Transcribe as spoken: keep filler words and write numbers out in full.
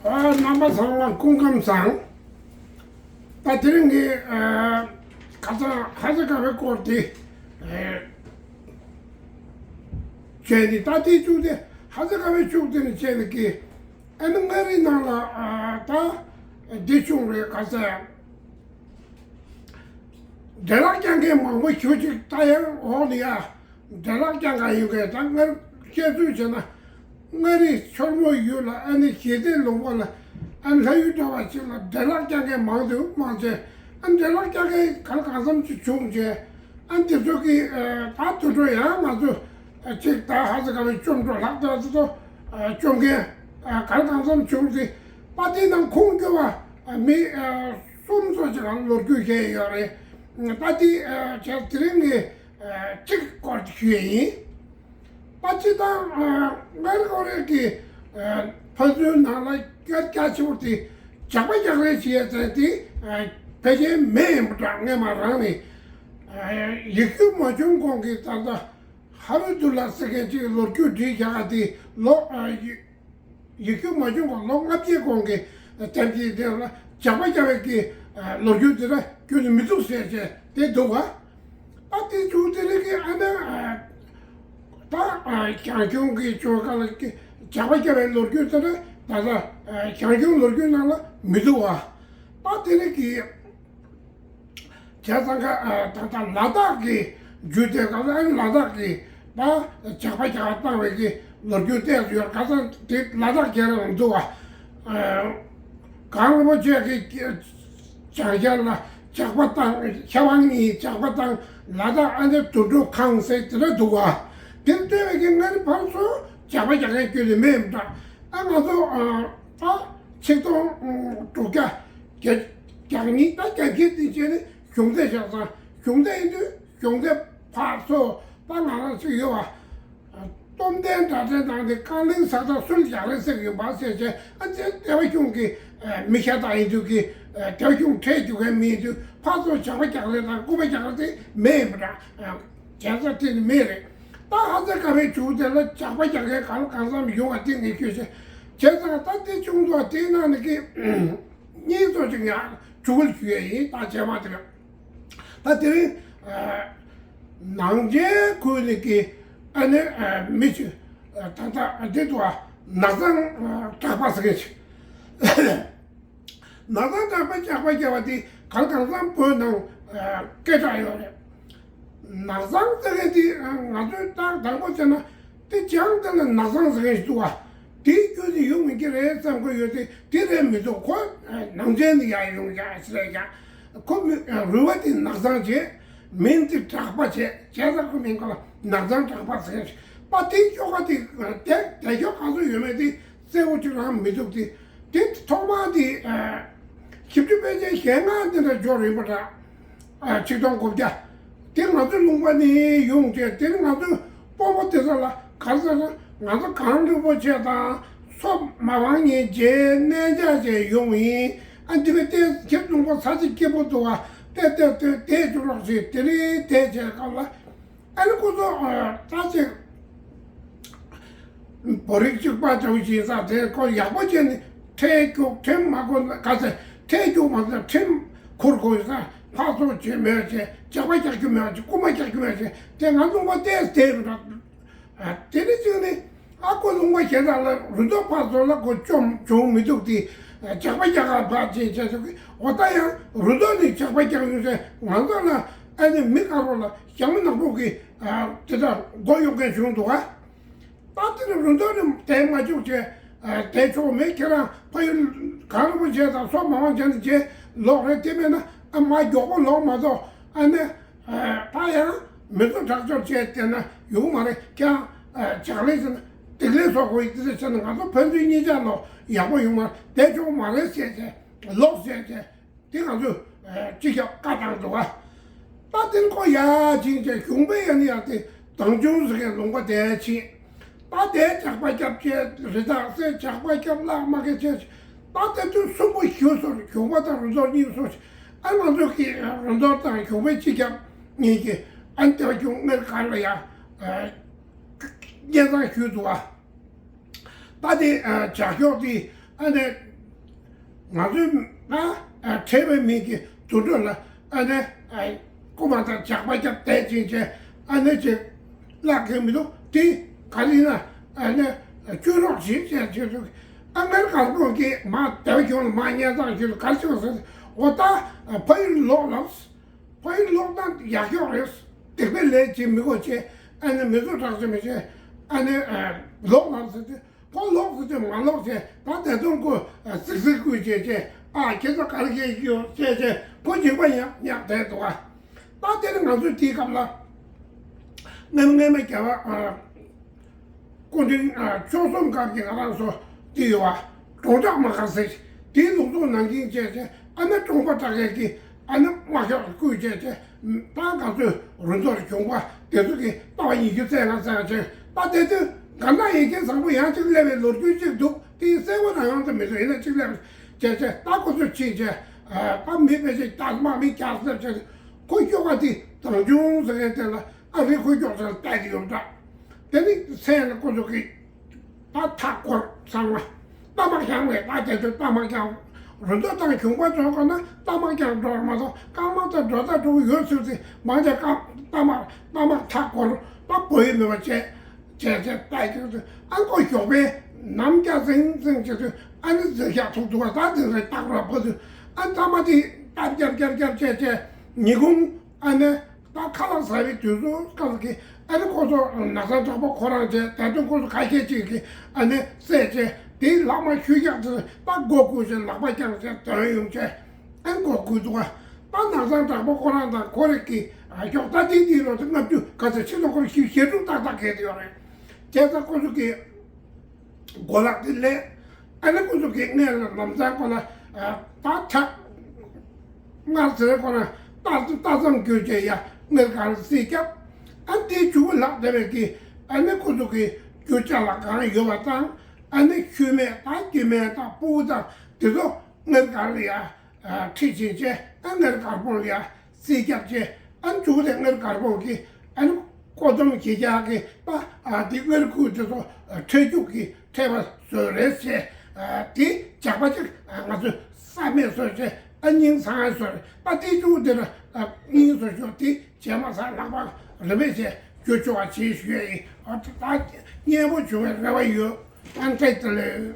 ཨ། རྣམ་པ་ཚང་མ་སྐུ་ཁམས་བཟང་། ད་དེ་རིང་གི་ཨ་ཁ་སང་ཧ་ཅང་དགའ་བའི་སྐོར་དེ་ཨ་བྱས་ནས། ད་དེའི་གཅིག་དེ་ཧ་ཅང་དགའ་བའི་གཅིག་དེ་ནི་བྱས་ནས་ཀི། ཨ་ནི་མངའ་རིས་ནང་ལ་ཨ་ད་འདི་བྱུང་རེད། ག་ཚད། འདྲེ་ལག་རྐྱང་མཁན་མང་པོ་ཞེ་ཅིག་ད་ཡར་འོག་ནས་ཡར་འདྲེ་ལག་རྐྱང་མཁན་ཡོད་མཁན། ད་སྔར་བཤད་ཚུལ་བྱས་ན། མངའ་རིས་ཕྱོགས་མོ་ཡུལ་ལ་ཨ་ནི་ཞི་བདེ་ལུང་པ་ལ་ཨ་ནི་ལྷ་ཡུལ་འདྲ་བ་ཞིག་ལ་འདྲེ་ལག་རྐྱང་མཁན་མང་དུ་མང་ཆེ། ཨ་ནི་འདྲེ་ལག་རྐྱང་མཁན་ག་ལ་གང་འཚམ་ཅིག་བྱུང་རྗེས། ཨ་ནི་དེ་ཚོ་གིས་ཨ་ད་དུད་འགྲོ་ཡང་ང་ཚོ་ཨ་ཅིག་ད་ཧ་ཅང་དགའ་བའི་བཅོམ་འགྲོ་ལྷག་ད་ཚོ་ཨ་བཅོམ་མཁན་ཨ་ག་ལ་གང་འཚམ་བྱུང་སྟེ། པ་དེ་ནང་ཁུངས་སྐྱེལ་བ་ཨ་མི་ཨ་གསུམ་ཙམ་ཅིག་ལ་ལོ་རྒྱུས་བཤད་ཡོད་རེད། པ་དེ་ཨ་བྱས་དེ་རིང་ངས་ཨ་གཅིག་སྐོར་དེ་ཞུ་ཡས་ཡིན། པ་སྤྱིར་བཏང་ཨ་སྔར་ཁོ་རེ་གི་ཨ་ཕན་ཚུན་ནང་ལ་སྐད་རྒྱག་ཆེ་བོ་དེ་ཇག་པ་རྒྱག་རེས་བྱེད་ཡས་ཚན་དེ་ཨ་ཕལ་ཆེར་མེད་ཡིན་པ་འདྲ། སྔས་མ་རང་ནས་ཨ་ཡིག་སྒྱུར་མ་བྱུང་གོང་གི་ད་ལྟ་ཧ་རུ་དུ་ལ་ཟེར་མཁན་ཅིག་ལོ་རྒྱུས་བྲིས་བཞག་ག་དེ་ལོ་ཨ་ཡིག་ཡིག་སྒྱུར་མ་བྱུང་གོང་ལོ་ལྔ་བརྒྱའི་གོང་གི་དེབ་ཅིག་དེ་ལ་ཇག་པ་རྒྱག་པའི་གི་ལོ་རྒྱུས་དེ་ལ་ཁྱོན་ནས་མི་འདུག་ཟེར་བྱས་དེ་འདུག་ག། ད་དེ་བྱུང་དེ་རིང་གི་ཨ་ནི་ད་ཞང་ཞུང་གི་ཆོལ་ཁ་ལ་ཇག་པ་རྒྱག་པའི་ལོ་རྒྱུས་དེ་ལ་ད་ལྟ་ཞང་ཞུང་ལོ་རྒྱུས་ནང་ལ་མི་འདུག་ག། ད་དེ་རིང་གི་བྱས་ཙང་ཀ་ཨ་ད་ལྟ་ལ་དྭགས་ཀྱི་རྒྱུད་སྡེ་སྐབས་ལ་ཨ་ནི་ལ་དྭགས་ཀྱི་ད་ཇག་པ་རྒྱག་བཏང་བའི་གི་ལོ་རྒྱུས་བལྟས་སུ་ཡོད། ཁ་སང་དེ་ལ་དྭགས་རྒྱལ་རབས་འདུག་བ། ཨ་གངས་རིན་པོ་ཆེ་གི་བྱང་ཤར་ལ་ཇག་པ་བཏང་། ཤ་བ་གཉིས་ཇག་པ་བཏང་། ལ་དྭགས་ཨ་ནི་དུད་འགྲོ་ཁང་ཟེར་དེ་འདྲ་འདུག་བ། དེ་ལྟོས་པའི་གི་སྔར་ཕར་ཚུར་ཇག་པ་རྒྱག་མཁན་ཁྱོན་ནས་མེད་འདྲ། ཨ་ང་ཚོ་ཨ་ད་ཆིག་སྟོང་དྲུག་བརྒྱ་བརྒྱད་བརྒྱ་གཉིས་ད་བརྒྱད་བརྒྱད་དེ་བྱས་ནས་གཞུང་འཛིན་བཞག་ཙང་། གཞུང་འཛིན་ཡིན་དུས་གཞུང་འཛིན་ཕར་ཚུར་ད་ང་རང་ཚོ་ཡོད་བ། སྟོབས་ལྡན་དྲ་སྦྲེལ་ནང་དེ་རྐང་གླིང་ས་ཐག་སུ་ལ་རྒྱག་རེས་ཟེར་གྱི་ཡོད་པ་ཟེར་བྱས། ཨ་ཙི་སྡེ་པ་གཞུང་གི་མི་ཤ་སྟག་ཡིན་དུས་ཀྱི་སྡེ་པ་གཞུང་ཁྲལ་རྒྱུག་མཁན་མི་ཡིན་དུས་ཕར་ཚུར་ཇག་པ་རྒྱག་རེས་དང་རྐུན་མ་རྒྱག་རེས་དེ་མེད་ཡིན་པ་འདྲ། བྱས་ཙང་དེ་ནི་མེད་རེད། ད་ཧ་ཅང་དགའ་བའི་མཇུག་དེ་ལ་ཇག་པ་རྒྱག་མཁན་གང་ལ་གང་འཚམ་ཡོང་བ་དེ་ངས་ཤོད་བྱས། བྱས་ཙང་ད་དེ་བྱུང་འདུག་དེའི་ནང་ནས་ཀྱི་གཉིས་ཙམ་ཅིག་ཡང་མཇུག་ལ་ཞུ་ཡས་ཡིན། ད་རྗེས་མ་དེ་རེད། ད་དེ་རིང་ནང་ཆེན་ཁུལ་ནས་ཀྱི་ཨ་ནི་མི་ཅིག་ད་ལྟ་འདི་འདུག་ཨ། ནགས་ཚང་གྲགས་པ་ཟེར་མཁན་ཅིག་ནགས་ཚང་གྲགས་པས་ཇག་པ་བརྒྱབ་པ་དེ་གང་གང་འཚམ་བོད་ནང་སྐད་གྲགས་ཡོད་རེད། ནགས་ཚང་ཟེར་མཁན་དེ་ང་ཚོས་ཏག་དང་པོ་བྱས་ན་དེ་བྱང་དེ་ལ་ནགས་ཚང་ཟེར་མཁན་ཞིག་འདུག་བ། དེའི་རྒྱུད་དེ་ཡོང་མི་གི་རེད་བསམ་གི་ཡོད་དེ། དེ་རེད་མི་འདུག་ཁོ་ནང་ཆེན་ནས་ཡར་ཡོང་ཡག་ཞིག་རེད་ཀྱང་། ཁོ་མི་རུས་པ་དེ་ནགས་ཚང་བྱས། མིང་དེ་གྲགས་པ་བྱས། བྱས་ཙང་ཁོ་མིང་ཁོ་ལ་ནགས་ཚང་གྲགས་པ་ཟེར་མཁན་ཞིག་པ། དེའི་ཤོག་ཁ་དེ་དེ་དེ་ཤོག་ག་ཚོད་ཡོད་མེད་དེ་གསལ་པོ་ཅིག་རང་མི་འདུག་དེ། དེ་ཐོག་མར་དེ་ཨ་ཞིབ་ཕྲ་དཔེ་ཆའི་ཞལ་སྔ་དེ་འདྲ་འབྱོར་ཡིན་པ་འདྲ། ཨ་ཆིག་སྟོང་དགུ་བརྒྱ། དེ་ང་ཚོ་ལུང་པ་ནས་ཡོང་བྱས། དེ་ནི་ང་ཚོ་སྤོ་བོ་དེ་ཚོ་ལ་ག་རེ་ཟེར་ན། ང་ཚོ་གངས་རིན་པོ་ཆེ་དང་སོག་མ་ཝང་གཉིས་མཇལ་གནས་མཇལ་བྱས་ཡོང་ཡིན། ཨ་འདི་བས་ཏེ་ཁྱེད་ལུང་པ་ས་ཆ་སྐྱིད་པོ་འདུག་བ། ཏེ་ཏེ་ཏེ་དེ་ཅུ་རོགས་ཞེས་དེ་རིང་དེ་བྱས་སྐབས་ལ། ཨ་ནི་ཁོ་ཚོ་ཨ་ད་ཅིག་བོད་རིགས་གཅིག་པ་འདྲ་བོ་ཞིག་ཡིན་ཙང་། དེ་ཁོ་ཡག་པོ་བྱས་ནས་ཁྲལ་རྒྱུག་ཁྲིམས་མ་གོ་ན་ག་ཚད་ཁྲལ་རྒྱུག་མ་ཐུབ་ན་ཁྲིམས་ཁུར་དགོས་ཡོད་ཙང་། ཕར་ཚུར་བྱེད་མེད་བྱས། ཇག་པ་རྒྱག་རྒྱུ་མེད་བྱས། རྐུན་མ་རྒྱག་རྒྱུ་མེད་བྱས། དེ་ང་ལུང་པ་བལྟས་བསྡད་ཡོད་ར། ཨ་དེ་ནི་གཅིག་ནི། ཨ་ཁོ་ལུང་པ་གཞན་དག་ལ་རུ་ཐོག་ཕར་ཚུར་ལ་ཁོ་བཅོམ་བྱུང་མི་འདུག་སྟེ། ཇག་པ་རྒྱག་ག་ཕར་ཕྱིན་བྱས་སོང་གི། འོ་ད་ཡང་རུ་ཐོག་ནས་ཇག་པ་རྒྱག་ཡོང་ཟེར། ང་ཚོ་ལ་ཨ་ནི་མི་དཀར་པོ་ལ་ཞྭ་མོ་ནག་པོ་གི་ཨ་དེ་དག་མགོ་གཡོག་མཁན་བྱུང་འདུག་ག། ད་དེ་ནི་རུ་ཐོག་ནས་དེད་མ་བཅུག་བྱས། ཨ་དེད་ཆོག་མེད། ཁྱེད་རང་ཕ་ཡུལ་གངས་རིན་པོ་ཆེ་དང་སོག་མ་ཝང་བྱས་ནས་བྱས་ལོག་རེད། དེ་མེད་ན་ཨ་མ་མགྱོགས་པོ་ལོག་མ་གཏོགས་ཨ་ནི། ཨ་ད་ཡང་མི་ཚོ་དྲག་སྤྱོད་བྱས་བསྡད་ན་ཡོང་མ་རེད། ཀྱང་ཨ་ཇག་ལས་ཟེར་ན་སྡིག་ལས་བཟོ་དགོས་ཡིན། དེ་འདྲ་བྱས་ན་ང་ཚོ་ཕན་ཚུན་གཉིས་ཆ་ལོ་ཡག་པོ་ཡོང་མ་རེད། དེ་ཆོག་མ་རེད་ཟེར་བྱས་ལོག་ཟེར་བྱས། དེ་ང་ཚོས་ཨ་སྤྱི་ཁྱབ་བཀའ་བཏང་འདུག་ག། ད་དེ་ཁོ་ཡར་ཕྱིན་བྱས་གཞུང་པས་ཡང་ནི་ཡང་དེ་དང་ཆུང་ཟེར་མཁན་ལུང་པ་དེར་ཕྱིན། ད་དེ་ཇག་པ་སྐྱབས་བྱས་རི་དྭགས་བསད། ཇག་པ་སྐྱབས་གླགས་མ་གེ་བྱས། ད་དེ་དུས་སུན་པོ་ཞེ་པོ་སོང་། གཞུང་པ་དང་རུ་ཐོག་གཉིས་སོང་། ཨ་ང་ཚོ་གི་རུ་ཐོག་དང་གཞུང་པའི་སྤྱི་ཁྱབ་གཉིས་ཀྱིས་ཨ་ནི་དེ་བ་ཁྱུང་སྔར་གར་ལ་ཡ་ཨ་སྙན་སེང་ཞུས་འདུག་ག། ད་དེ་ཨ་ཇག་ཤོག་དེ་ཨ་ནི་ ང་ཚོའི་ན་ཨ་ཁྲེལ་བའི་མིང་གི་དུད་འགྲོ་ལ་ཨ་ནི་ཨ་རྐུ་མ་དང་ཇག་པ་རྒྱབ་བསྡད་ཅིང་བྱས་ཨ་ནི་ཅིག་བརླག་གི་མི་འདུག་དེ་ག་རེ་ཡིན་ན་ཨ་ནི་བཅོས་རོགས་བྱེད་ཅེས་བྱེད་འདུག་ཨ་མེ་རི་ཁ་དགོན་གྱིས་མ་དེ་བ་ཁྱོད་ལ་མ་ཉན་ཚང་ཁྱོད་ལ་ག་རེ་བྱུང་ཟེར། འོ་ད་ཕ་ཡུལ་ལོག་ལབ། ཕ་ཡུལ་ལོག་ན་ཡག་ཤོས་རེད། སྡིག་པའི་ལས་བྱེད་མི་དགོས་བྱས་ཨ་ནི་མི་ཚོ་དྲག་ཅིག་མི་བྱས་ཨ་ནི་ལོག་ལབ་ཟེར་དུས། ཁོ་ལོག་ཟེར་དུས་མ་ལོག་བྱས་ད་དེ་དུང་ཁོ་ཟིག་ཟིག་སྐུལ་བྱས་བྱས་ཨ་ཁྱེད་ཚོ་ག་རེ་བྱས་ཡོད་བྱས་བྱས་ཁོ་འཇིགས་པ་ཉག་ཉག་བསྡད་འདུག་ཨ། ད་དེ་ནི་ང་ཚོས་དེའི་སྐབས་ལ་སྔ་སྔ་མ་རྒྱལ་བ་སྐུ་ཕྲེང་བཅུ་གསུམ་སྐབས་ཀྱི་ང་རང་ཚོ་དེ་ཡོད་བ། གྲོང་དྲག་མ་ཁ་ཟེར་དེའི་ལུགས་སྲོལ་ནང་བཞིན་བྱས་བྱས་ཨ་ནི་གྲོང་པ་དྲག་ཡས་ཀྱི་ཨ་ནི་དམག་ཤོག་བསྐུལ་བྱས་བྱས་ད་ང་ཚོས་རུ་མདོར་བྱུང་བ་དེ་ཚོ་གི་ལྟ་བ་ཉི་ཤུ་རྩ་ལྔ་རྩ་ཆེན་ད་དེ་དུས་ག་ན་ཡིན་གྱི་བཟང་པོ་ཡང་གཅིག་སླེབས་པའི་ལོ་རྒྱུས་གཅིག་འདུག་དེའི་གསལ་པོ་རང་ཡང་དུ་མི་འདུག་ཡིན་ན་གཅིག་སླེབས་བྱས་བྱས་ད་ཁོ་ཚོ་ཕྱིན་བྱས་ད་མི་ཕལ་ཆེར་རྒྱ་དམག་མི་བརྒྱ་སླེབས་བྱས་ཁོ་སྐྱོ་བ་དེ་དང་ཆུང་ཟེར་མཁན་དེ་ལ། ཨ་རི་ཁོ་ཀྱོག་ཚང་བལྟས་ཀྱི་ཡོད་འདྲ། དེ་ནི་སེམས་ལ་ཀུ་ཟུག་གི་ད་མཐའ་སྐོར་ཚང་མ་རྟ་དམག་རྐྱང་བས་ད་དེ་ཚོ་རྟ་དམག་རྐྱང་རུ་མདོ་དང་གཞུང་པ་ཚོ་ཁོ་ན་རྟ་དམག་རྐྱང་འགྲོ་བར་མ་གཏོགས་རྐང་དམག་དང་འགྲོ་ད་འགྲོ་གི་ཡོད་ཚུལ་དེ་མང་ཆེ་རྐང་རྟ་དམག་རྟ་དམག་མཐའ་སྐོར་ད་བོད་ཡིག་མེད་པ་བྱས་བྱས་བྱས་བལྟས་ཀྱི་ཡོད་ཚུལ་ཨ་ཀོ་ཞོགས་པས་ནམ་རྒྱ་ཟིང་ཟིང་བྱེད་ཚུལ་ཨ་ནི་འཛིན་ཤག་ཐུག་འདུག་བ་ད་འཛིན་རེ་སྟག་ར་བོ་ཚུལ་ཨ་ནི་རྟ་དམག་དེ་རྟ་རྒྱབ་རྒྱབ་རྒྱབ་བྱས་བྱས་ཉི་གུང་། ཨ་ནི། ད་ཁ་ལག་ཟ་བའི་དུས་སུ་སྐབས་ཀྱི་ཨ་ནི་ཁོ་ཚོ་ནགས་ཚང་གྲགས་པ་ཁོ་རང་བྱས་ད་དུང་ཁོ་ཚོ་ཁ་ཤས་ཅིག་གིས་ཨ་ནི་བསད་བྱས་དེའི་ལག་མ་ཤུལ་རྒྱག་དུས་ད་མགོ་བཀུག་བྱས་ལག་པ་བརྐྱངས་བྱས་དོན་ཡོང་བྱས་ཨ་ནི་མགོ་བཀུག་འདུག་ག་ད་ནགས་ཚང་གྲགས་པ་ཁོ་རང་དང་ཁོ་རེ་གི་ཨ་ཞོགས་ད་དེ་དེའི་ལོ་དེ་ལྔ་བཅུ་ག་ཚོད་ཕྱི་ལོ་ཁོ་རེ་བཞི་བཞི་དྲུག་ཏག་ཏག་གས་དེ་ཡོད་རེད། བྱས་ཙང་ཁོ་ཚོ་གིས། གོ་ལག་དེ་ལས། ཨ་ནི་ཁོ་ཚོ་གིས་སྔས་ལ་ལམ་སང་ཁོ་ལ་ད་ཁྲག་སྔར་ཟེར་ཁོ་ན་རྟ་རྟ་ཙམ་གྱུར་ཅེས་ཡ་སྔར་གར་སྲིད་སྐྱབས། ཨ་ནི་དེའི་ཇུ་བོ་ལག་དེ་བས་ཀྱི་ཨ་ནི་ཁོ་ཚོ་གིས་རྒྱུ་ཅ་ལག་གང་ཡོད་པ་དང་ཨ་ནི་ཤུལ་མེད་དང་སྐྱེ་དམན་དང་ཕྲུ་གུ་དང་དེ་ཚོ་སྔར་གར་ལ་ཡ་ཁྲིད་ཕྱིན་ཆད་ཨ་སྔར་གར་སྤོང་ལ་ཡ། རྩིས་རྒྱབ་བྱས་ཨ་ནི་མཇུག་དེ་སྔར་གར་སྤོང་གི་ཨ་ནི་ཀོ་ཏམ་གྱི་རྒྱག་གི་ད་ཨ་འདི་སྔར་ཁུལ་དེ་ཚོ་ཁྲལ་རྒྱུག་གི་ཁྲལ་པ་བཟོས་རེད་ཟེར་དེ་ཇག་པ་ཅིག་ང་ཚོས་བསམ་མེད་བཟོས་བྱས་ཨ་སྙིང་ཚང་བཟོས་རེད་ད་དེ་མཇུག་དེ་ལ་སྙིང་བཟོ་ཆོག་དེ་རྗེས་མ་ས་ལག་པ་རིན་མེད་བྱས་རྒྱུ་ཆོག་པ་བྱེད་ཞུ་ཡ་ཡིན་ཨ་ད་སྙན་པོ་བྱུང་བའི་རེ་བ་ཡོད་ཨ་ནི་ཏྲེ་ཏྲེ་ལེ།